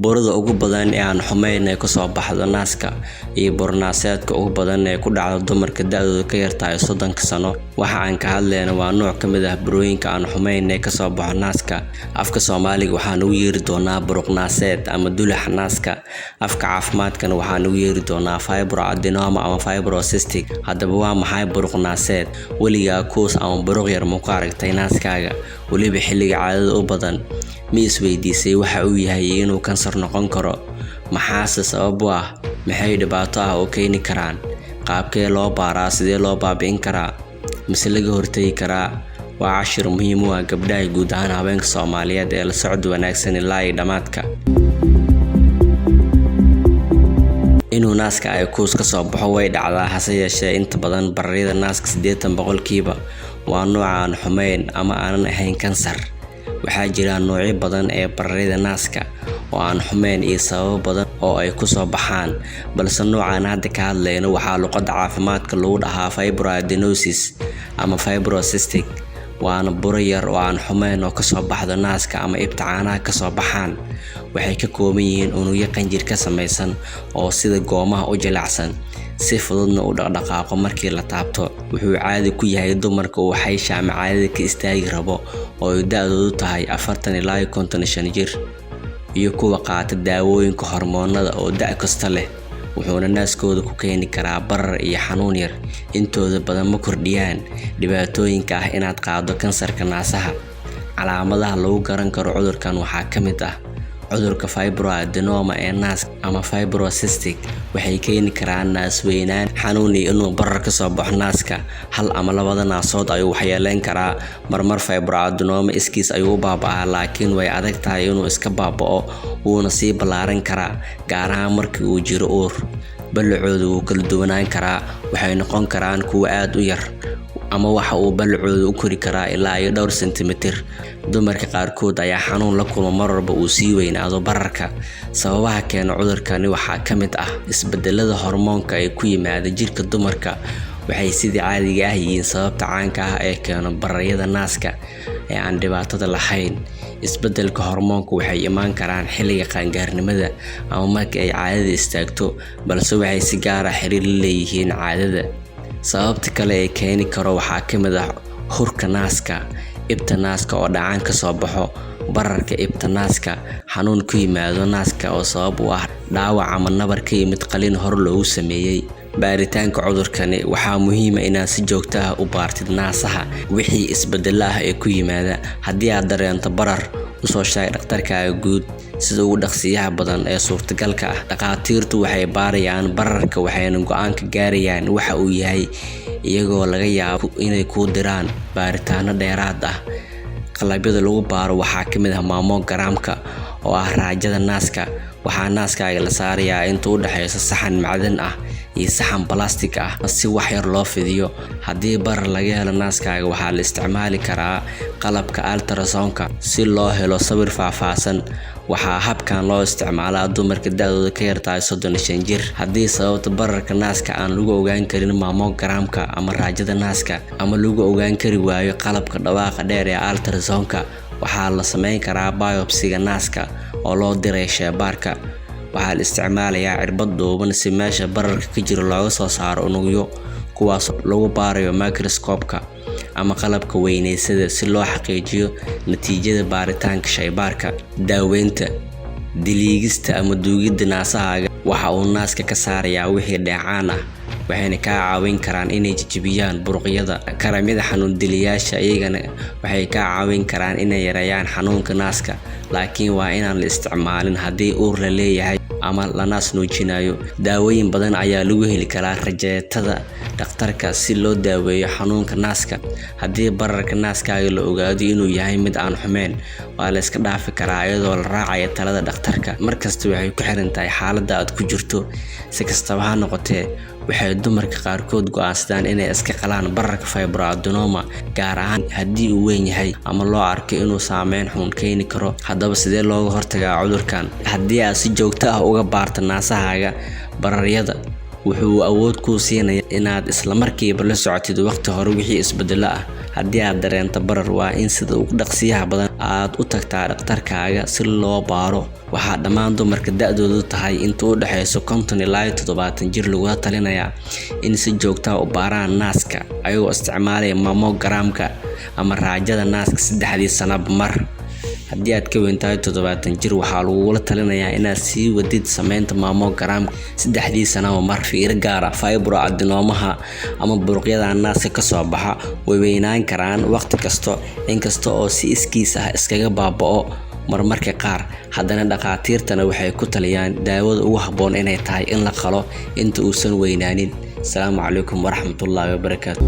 Burada ugu badan ee aan xumayn ee kasoo baxdo naaska iyo burnaaseedka ugu badan ee ku dhacdo dumarka da'doodu ka yar tahay 30 sano. Waxa aan ka hadlayno waa nooc ka mid ah burooyinka aan xumayn ee kasoo baxo naaska. Afka Soomaaliga waxaan ugu yeeri doonaa buruq-naaseed ama dulaxa naaska. Afka caafimaadkana waxaan ugu yeeri doonaa fibroadenoma ama fibrocystic. Haddaba waa maxay buruq-naaseed? Weligaa kuus ama buruq yar ma ku aragtay naaskaaga? Weliba xilliga caadada u badan. Ma isweydiisay waxa uu yahay iyo inuu kansar noqon karo? Maxaase sabab u ah? Maxay dhibaato ah u keeni karaan? Qaabkee loo baaraa? Sidee loo baabi'in karaa? Mise laga hortagi karaa? Waa cashir muhiim u ah gabdhaha iyo guud ahaan haweenka Soomaaliyeed ee la socod wanaagsan ilaa iyo dhammaadka. Inuu naaska ay kuus ka soo baxo way dhacdaa, hase yeeshee inta badan bararida naaska 80% waa nooca aan xumayn ama aanan ahayn kansar. Waxaa jira noocyo badan ee bararida naaska oo aan xumayn iyo sababo badan oo ay ku soo baxaan, balse noocan hadda ka hadlayno waxaa luqadda caafimaadka lagu dhahaa fibroadenosis ama fibrocystic. Waana buro yar oo aan xumayn oo kasoo baxdo naaska ama ibta caanaha kasoo baxaan. Waxay ka kooban yihiin unugyo qanjir ka samaysan oo sida goomaha u jilicsan, si fududna u dhaqdhaqaaqo markii la taabto. Wuxuu caadi ku yahay dumarka uu xaysha ama caadada ka istaagi rabo oo ay da'doodu tahay 40 ilaa 55 jir, iyo kuwa qaata daawooyinka hormoonnada oo da' kasta leh. Wuxuuna naaskooda ku keeni karaa barar iyo xanuun yar. Intooda badan ma kordhiyaan dhibaatooyinka ah inaad qaado kansarka naasaha. Calaamadaha lagu garan karo cudurkan waxaa ka mid ah cudurka fibroadenoma ee naaska ama fibrocystic. Waxay keeni karaan naas weynaan, xanuun iyo inuu barar ka soo baxo naaska. Hal ama labada naasood ayuu waxyeeleyn karaa. Marmar fibroadenoma iskiis ayuu u baaba'aa, laakiin way adag tahay inuu iska baaba'o, wuuna sii ballaaran karaa, gaar ahaan marka uu jiro uur. Ballacoodu wuu kala duwanaan karaa, waxay noqon karaan kuwo aad u yar ama waxa uu ballacoodu u kori karaa ilaa iyo dhowr sentimitir. Dumarka qaarkood ayaa xanuun la kulma mar walba uu sii weynaado bararka. Sababaha keena cudurkani waxaa ka mid ah isbeddellada hormoonka ee ku yimaada jirka dumarka. Waxay sida caadiga ah yihiin sababta caanka ah ee keeno bararyada naaska ee aan dhibaatada lahayn. Isbeddelka hormoonku waxay iman karaan xilliga qaangaarnimada ama marka ay caadada istaagto, balse waxay si gaar ah xiriir la leeyihiin caadada. Sababta kale ee keeni karo waxaa ka mid ah hurka naaska, ibta naaska oo dheecaan ka soo baxo, bararka ibta naaska, xanuun ku yimaado naaska oo sabab u ah dhaawac ama nabar ka yimid qalliin hore loogu sameeyay. Baaritaanka cudurkani waxaa muhiim ah inaad si joogto ah u baartid naasaha wixii isbeddelo ah ee ku yimaada. Haddii aad dareento barar, u soo sheeg dhakhtarkaaga guud sida ugu dhaqsiyaha badan ee suurtagalka ah. Dhakhaatiirtu waxay baarayaan bararka waxayna go'aan ka gaarayaan waxa uu yahay, iyagoo laga yaabo inay kuu diraan baaritaanno dheeraad ah. Qalabyada lagu baaro waxaa ka mid ah mammogramka oo ah raajada naaska. Waxaa naaskaaga la saarayaa inta u dhaxaysa saxan macdan ah iyo saxan balaastiig ah si wax yar loo fidiyo. Haddii barar laga helo naaskaaga, waxaa la isticmaali karaa qalabka ultrasound-ka si loo helo sawir faahfaahsan. Waxaa habkan loo isticmaalaa dumarka da'doodu ka yar tahay 35 jir. Haddii sababta bararka naaska aan lagu ogaan karin mammogramka ama raajada naaska, ama lagu ogaan kari waayo qalabka dhawaaqa dheer ee ultrasound-ka, waxaa la samayn karaa biopsiga naaska oo loo diray shaybaarka. Waxaa la isticmaalayaa cirbad dhuuban si meesha bararka ka jiro looga soo saaro unugyo, kuwaas oo lagu baarayo microscope-ka ama qalabka weyneysada si loo xaqiijiyo natiijada baaritaanka shaybaarka. Daaweynta diliigista ama duugidda naasahaaga waxa uu naaska ka saarayaa wixii dheecaan ah, waxayna kaa caawin karaan inay jajabiyaan buruqyada. Kareemyada xanuun dilayaasha iyagana waxay kaa caawin karaan inay yareeyaan xanuunka naaska, laakiin waa inaan la isticmaalin haddii uur la leeyahay ama la naas nuujinayo. Daawooyin badan ayaa lagu heli karaa rajeetada dhakhtarka si loo daaweeyo xanuunka naaska. Haddii bararka naaskaaga la ogaado inuu yahay mid aan xumayn, waa la iska dhaafi karaa iyadoo la raacayo talada dhakhtarka. Markasta waxay ku xiran tahay xaaladda aad ku jirto. Si kastaba ha noqotee, waxay dumarka qaarkood go'aansadaan inay iska qalaan bararka fibroadenoma, gaar ahaan haddii uu weyn yahay ama loo arko inuu saameyn xun keeni karo. Haddaba sidee looga hortagaa cudurkan? Haddii aad si joogto ah uga baarto naasahaaga bararyada, wuxuu awood kuu siinayaa inaad isla markiiba la socotid waqti hore wixii isbeddelo ah. Haddii aad dareento barar, waa in sida ugu dhaqsiyaha badan aad u tagtaa dhakhtarkaaga si loo baaro. Waxaa dhammaan dumarka da'doodu tahay inta u dhaxaysa 50 ilaa 70 jir lagula talinayaa in si joogto ah u baaraan naaska ayagoo isticmaalaya mammogramka ama raajada naaska 3dii sanaba mar. Haddii aad ka weyn tahay 70 jir, waxaa lagugula talinayaa inaad sii wadid samaynta mammogramka 3dii sanaba mar. Fiiro gaar ah: fibroadenomaha ama buruqyada naaska ka soo baxa way weynaan karaan waqti kasta. Inkasta oo si iskiis ah iskaga baaba'o marmarka qaar, haddana dhakhaatiirtana waxay ku taliyaan daawada ugu habboon inay tahay in la qalo inta uusan weynaanin. Asalaamu calaykum waraxmatullaahi wabarakaatu.